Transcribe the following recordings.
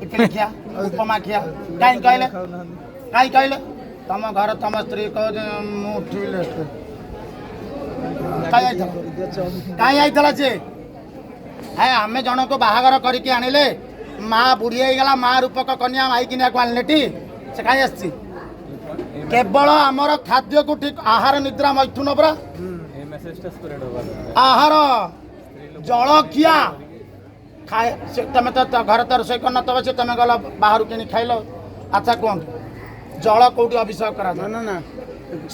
ଇଟିଲି ଖିଆ, ଉପମା ଖିଆ। କାହିଁ କହିଲେ? କାହିଁ କହିଲେ? ତମ ଘର ତମ ସ୍ତ୍ରୀ କହୁଛି, ମୁଁ ଉଠିବି ଲେଟ୍। କାହିଁ ଆଇଥିଲା? କାହିଁ ଆଇଥିଲା ସିଏ? ହେ, ଆମେ ଜଣକୁ ବାହାଘର କରିକି ଆଣିଲେ, ମା ବୁଢ଼ୀ ହେଇଗଲା, ମା ରୂପକ କନ୍ୟା ମାଇକିନିଆକୁ ଆଣିଲେଟି, ସେ କାହିଁ ଆସିଛି? କେବଳ ଆମର ଖାଦ୍ୟକୁ ଠିକ, ଆହାର, ନିଦ୍ରା, ମୈଥୁନ ପରା। ଆହାର, ଜଳଖିଆ ଖାଏ ସେ। ତମେ ତ ଘରେ ତ ରୋଷେଇ କରିନଥିବ ସେ, ତମେ ଗଲ ବାହାରୁ କିଣି ଖାଇଲ। ଆଚ୍ଛା କୁହନ୍ତୁ, ଜଳ କୋଉଠି ଅଭିଷେକ କରାଯାଏ? ନା ନା।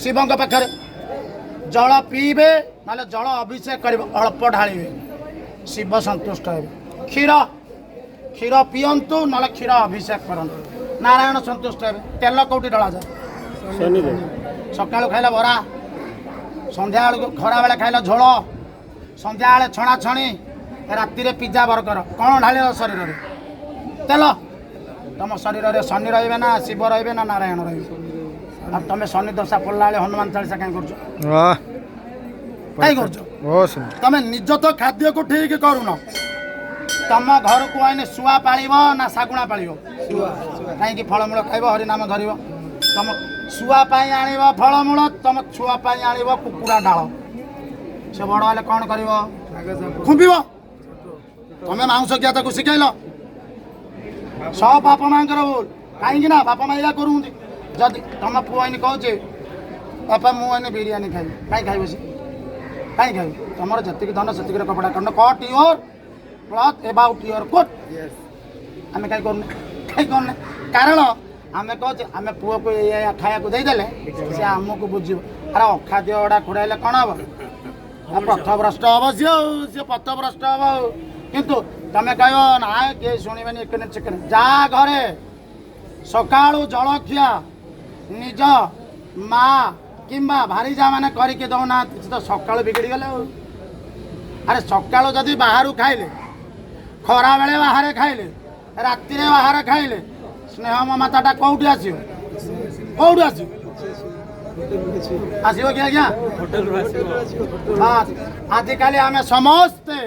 ଶିବଙ୍କ ପାଖରେ। ଜଳ ପିଇବେ, ନହେଲେ ଜଳ ଅଭିଷେକ କରିବେ, ଅଳ୍ପ ଢାଳିବେ, ଶିବ ସନ୍ତୁଷ୍ଟ ହେବେ। କ୍ଷୀର, କ୍ଷୀର ପିଅନ୍ତୁ, ନହେଲେ କ୍ଷୀର ଅଭିଷେକ କରନ୍ତୁ, ନାରାୟଣ ସନ୍ତୁଷ୍ଟ ହେବେ। ତେଲ କୋଉଠି ଢଳାଯାଏ? ସକାଳୁ ଖାଇଲ ବରା, ସନ୍ଧ୍ୟାବେଳକୁ, ଖରାବେଳେ ଖାଇଲ ଝୋଳ, ସନ୍ଧ୍ୟାବେଳେ ଛଣାଛଣି, ରାତିରେ ପିଜା, ବର୍ଗର। କ'ଣ ଢାଳିଲ ଶରୀରରେ? ତେଲ। ତମ ଶରୀରରେ ଶନି ରହିବେ ନା ଶିବ ରହିବେ ନା ନାରାୟଣ ରହିବେ? ଆଉ ତମେ ଶନି ଦଶା ପଡ଼ିଲା ବେଳେ ହନୁମାନ ଚାଳିଶା କାହିଁ କରୁଛ? କାହିଁ କରୁଛ? ବହୁତ ସୁନ୍ଦର। ତମେ ନିଜ ତ ଖାଦ୍ୟକୁ ଠିକ କରୁନ। ତମ ଘରକୁ ଆଇନେ ଶୁଆ ପାଳିବ ନା ଶାଗୁଣା ପାଳିବ? କାହିଁକି? ଫଳମୂଳ ଖାଇବ, ହରିନାମ ଧରିବ। ତମ ଶୁଆ ପାଇଁ ଆଣିବ ଫଳମୂଳ, ତମ ଛୁଆ ପାଇଁ ଆଣିବ କୁକୁଡ଼ା ଡାଳ। ସେ ବଡ଼ ହେଲେ କ'ଣ କରିବ? ଖୁମ୍ପିବ। ତମେ ମାଉଁସ ଖିଆ ତାକୁ ଶିଖେଇଲ। ସବ ବାପା ମାଙ୍କର ଭୁଲ। କାହିଁକି ନା ବାପା ମା ଏଇଆ କରୁଛନ୍ତି। ଯଦି ତମ ପୁଅ ଏଇନି କହୁଛି, ବାପା, ମୁଁ ଏଇନେ ବିରିୟାନୀ ଖାଇବି, କାହିଁ ଖାଇବ ସେ? କାହିଁ ଖାଇବ? ତମର ଯେତିକି ଧନ ସେତିକିର କପଡ଼ା କରୁନ। Cut your cloth about your coat. ଆମେ କାହିଁ କରୁନେ? କାହିଁ କରୁନେ? କାରଣ ଆମେ କହୁଛେ, ଆମେ ପୁଅକୁ ଏଇଆ ଏଇଆ ଖାଇବାକୁ ଦେଇଦେଲେ ସେ ଆମକୁ ବୁଝିବ। ଆରେ, ଅଖାଦ୍ୟ ଗୁଡ଼ା ଖୁଡ଼ାଇଲେ କ'ଣ ହବ? ପଥଭ୍ରଷ୍ଟ ହବ ସିଏ। ଆଉ ସିଏ ପଥଭ୍ରଷ୍ଟ ହବ। ଆଉ କିନ୍ତୁ ତମେ କହିବ, ନା, କିଏ ଶୁଣିବେନି, ଚିକେନ ଚିକେନ। ଯା ଘରେ ସକାଳୁ ଜଳଖିଆ ନିଜ ମା କିମ୍ବା ଭାରିଜା ମାନେ କରିକି ଦଉନାହାନ୍ତି, ସେ ତ ସକାଳୁ ବିଗିଡ଼ି ଗଲେ। ଆଉ ଆରେ, ସକାଳୁ ଯଦି ବାହାରୁ ଖାଇଲେ, ଖରାବେଳେ ବାହାରେ ଖାଇଲେ, ରାତିରେ ବାହାରେ ଖାଇଲେ, ସ୍ନେହ ମମତାଟା କୋଉଠି ଆସିବ? କୋଉଠି ଆସିବ? ଆସିବ କି ଆଜ୍ଞା? ହଁ, ଆଜିକାଲି ଆମେ ସମସ୍ତେ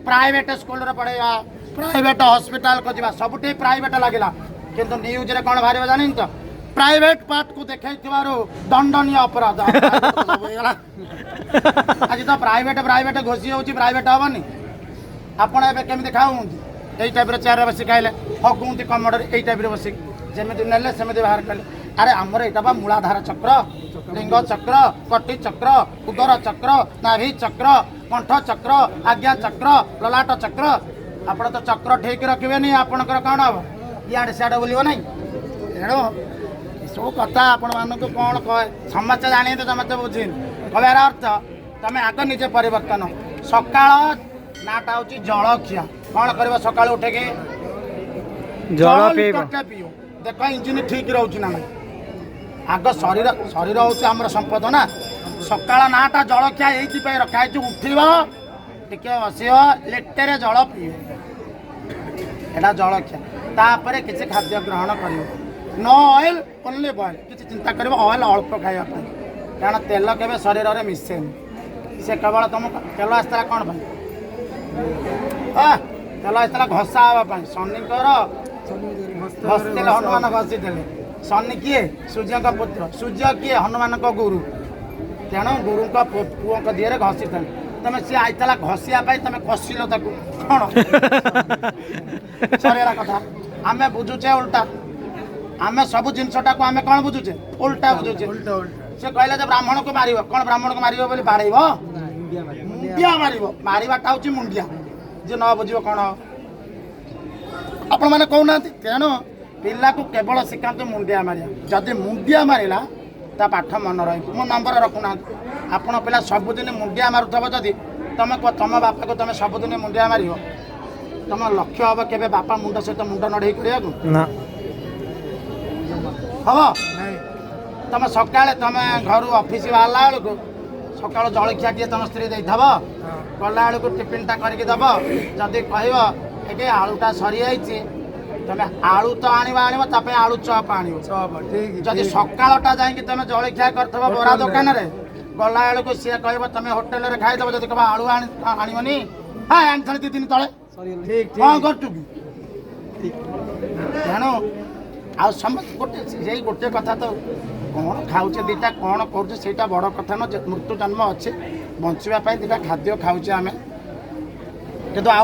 ପ୍ରାଇଭେଟ ସ୍କୁଲରେ ପଢ଼େଇବା, ପ୍ରାଇଭେଟ ହସ୍ପିଟାଲକୁ ଯିବା, ସବୁଠି ପ୍ରାଇଭେଟ ଲାଗିଲା। କିନ୍ତୁ ନ୍ୟୁଜରେ କ'ଣ ବାହାରିବ ଜାଣିନି ତ? ପ୍ରାଇଭେଟ ପାର୍ଟକୁ ଦେଖେଇଥିବାରୁ ଦଣ୍ଡନୀୟ ଅପରାଧ ସବୁ ହେଇଗଲା। ଆଜି ତ ପ୍ରାଇଭେଟ ପ୍ରାଇଭେଟ ଘୋଷି ହେଉଛି, ପ୍ରାଇଭେଟ ହବନି? ଆପଣ ଏବେ କେମିତି ଖାଉଛନ୍ତି? ଏଇ ଟାଇପ୍ର ଚେୟାରରେ ବସି ଖାଇଲେ, ହଗୁନ୍ତି କମଡ଼ରେ ଏଇ ଟାଇପ୍ରେ ବସିକି, ଯେମିତି ନେଲେ ସେମିତି ବାହାର କଲେ। ଆରେ, ଆମର ଏଇଟା ବା ମୂଳାଧାର ଚକ୍ର, ଲିଙ୍ଗ ଚକ୍ର, କଟି ଚକ୍ର, ଉଦର ଚକ୍ର, ନାଭି ଚକ୍ର, କଣ୍ଠ ଚକ୍ର, ଆଜ୍ଞା ଚକ୍ର, ଲଲାଟ ଚକ୍ର। ଆପଣ ତ ଚକ୍ର ଠିକ ରଖିବେନି, ଆପଣଙ୍କର କ'ଣ ହବ? ଇଆଡ଼େ ସିଆଡ଼େ ବୁଲିବ ନାହିଁ। ତେଣୁ ଏସବୁ କଥା ଆପଣମାନଙ୍କୁ କ'ଣ କହେ, ସମସ୍ତେ ଜାଣିନ୍ତି, ସମସ୍ତେ ବୁଝିନି। କହିବାର ଅର୍ଥ, ତମେ ଆଗ ନିଜେ ପରିବର୍ତ୍ତନ। ସକାଳ ନାଁଟା ହେଉଛି ଜଳଖିଆ। କ'ଣ କରିବ ସକାଳୁ ଉଠିକି? ଜଳ ପିଇବ। ଲିଟରଟେ ପିଇବ। ଦେଖ, ଇଞ୍ଜିନ ଠିକ ରହୁଛି ନା ନାହିଁ। ଆଗ ଶରୀର, ଶରୀର ହେଉଛି ଆମର ସମ୍ପଦ ନା। ସକାଳ ନାଁଟା ଜଳଖିଆ ଏଇଥିପାଇଁ ରଖା ହେଇଛି, ଉଠିବ, ଟିକେ ବସିବ, ଲିଟରେ ଜଳ ପିଇବ, ଏଇଟା ଜଳଖିଆ। ତାପରେ କିଛି ଖାଦ୍ୟ ଗ୍ରହଣ କରିବ। No oil, only boil. କିଛି ଚିନ୍ତା କରିବ ଅଏଲ୍ ଅଳ୍ପ ଖାଇବା ପାଇଁ, କାରଣ ତେଲ କେବେ ଶରୀରରେ ମିଶେନି। ସେ କେବଳ ତୁମ ତେଲ ଆସିଥିଲା କ'ଣ ପାଇଁ? ତେଲ ଆସିଥିଲା ଘଷା ହେବା ପାଇଁ। ଶନିଙ୍କର ଘଷିଥିଲେ, ହନୁମାନ ଘଷିଥିଲେ। ଶନି କିଏ? ସୂର୍ଯ୍ୟଙ୍କ ପୁତ୍ର। ସୂର୍ଯ୍ୟ କିଏ? ହନୁମାନଙ୍କ ଗୁରୁ। ତେଣୁ ଗୁରୁଙ୍କ ପୁଅଙ୍କ ଦିହରେ ଘଷିଥିଲେ। ତମେ ସିଏ ଆଇଥିଲା ଘଷିବା ପାଇଁ, ତମେ କଷିଲ ତାକୁ। କ'ଣ ସରିଗଲା କଥା। ଆମେ ବୁଝୁଛେ ଉଲ୍ଟା। ଆମେ ସବୁ ଜିନିଷଟାକୁ ଆମେ କ'ଣ ବୁଝୁଛେ? ଉଲ୍ଟା ବୁଝୁଛେ। ସେ କହିଲେ ଯେ ବ୍ରାହ୍ମଣକୁ ମାରିବ। କ'ଣ ବ୍ରାହ୍ମଣକୁ ମାରିବ ବୋଲି ବାଡ଼େଇବ? ମୁଣ୍ଡିଆ ମାରିବ। ମାରିବାଟା ହେଉଛି ମୁଣ୍ଡିଆ। ଯିଏ ନ ବୁଝିବ କ'ଣ ଆପଣମାନେ କହୁନାହାନ୍ତି? ତେଣୁ ପିଲାକୁ କେବଳ ଶିଖାନ୍ତୁ ମୁଣ୍ଡିଆ ମାରିବା। ଯଦି ମୁଣ୍ଡିଆ ମାରିଲା, ତା ପାଠ ମନେ ରହିବ। ମୋ ନମ୍ବର ରଖୁନାହାନ୍ତି। ଆପଣ ପିଲା ସବୁଦିନ ମୁଣ୍ଡିଆ ମାରୁଥିବ ଯଦି, ତମେ କୁହ, ତମ ବାପାକୁ ତମେ ସବୁଦିନ ମୁଣ୍ଡିଆ ମାରିବ, ତମ ଲକ୍ଷ୍ୟ ହବ କେବେ ବାପା ମୁଣ୍ଡ ସହିତ ମୁଣ୍ଡ ନଢ଼େଇ କରିବାକୁ? ନା। ହବ? ତମେ ସକାଳେ ତମେ ଘରୁ ଅଫିସ ବାହାରିଲା ବେଳକୁ ସକାଳୁ ଜଳଖିଆ ଟିକେ ତମ ସ୍ତ୍ରୀ ଦେଇଥିବ, ଗଲା ବେଳକୁ ଟିଫିନଟା କରିକି ଦବ। ଯଦି କହିବ, ଏଠି ଆଳୁଟା ସରିଯାଇଛି, ତମେ ଆଳୁ ତ ଆଣିବ ଆଣିବ, ତା ପାଇଁ ଆଳୁ ଚପ୍ ଆଣିବ। ଯଦି ସକାଳଟା ଯାଇକି ତମେ ଜଳଖିଆ କରିଥିବ ବରା ଦୋକାନରେ, ଗଲା ବେଳକୁ ସିଏ କହିବ, ତମେ ହୋଟେଲରେ ଖାଇଦବ, ଯଦି କହିବ ଆଳୁ ଆଣିବନି, ହଁ, ଆଣିଥିଲି 2 ଦିନ ତଳେ, କ'ଣ କରୁଛୁ କି? ତେଣୁ ଆଉ ସମସ୍ତେ ଗୋଟେ ସେଇ ଗୋଟେ କଥା ତ, କ'ଣ ଖାଉଛେ ଦୁଇଟା, କ'ଣ କରୁଛେ ସେଇଟା ବଡ଼ କଥା ନୁହଁ। ମୃତ୍ୟୁ ଜନ୍ମ ଅଛି, ବଞ୍ଚିବା ପାଇଁ ଦୁଇଟା ଖାଦ୍ୟ ଖାଉଛେ ଆମେ, କିନ୍ତୁ ଆଉ